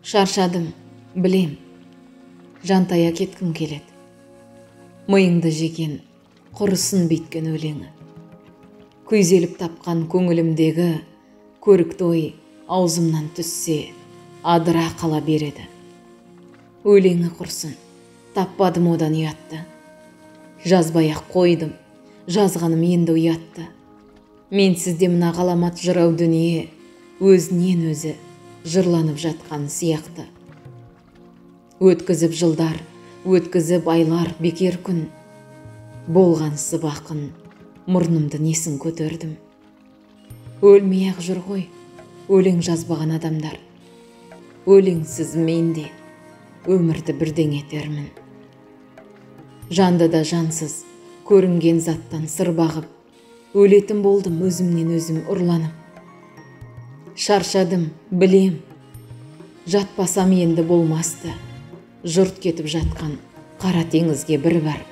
Шаршадым, білем, жантая кеткім келеді. Миыңды жеген, құрысын бүйткен өлеңі. Күйзеліп тапқан көңілімдегі көрікті ой аузымнан түссе, адыра қала береді. Өлеңі құрсын, таппадым одан ұятты. Жазбай-ақ қойдым, жазғаным енді ұятты. Менсіз де мына ғаламат жырау дүние өзінен өзі жырланып жатқан сияқты. Өткізіп жылдар, өткізіп айлар бекер күн. Болғансып ақын, мұрнымды несін көтердім. Өлмей-ақ жүр ғой өлең жазбаған адамдар. Өлеңсіз мен де өмірді бірдеңе етермін. Жанды да жансыз көрінген заттан сыр бағып, өлетін болдым өзімнен өзім ұрланып. Шаршадым, білем, жатпасам енді болмасты. Жұрт кетіп жатқан қара теңізге бір барып.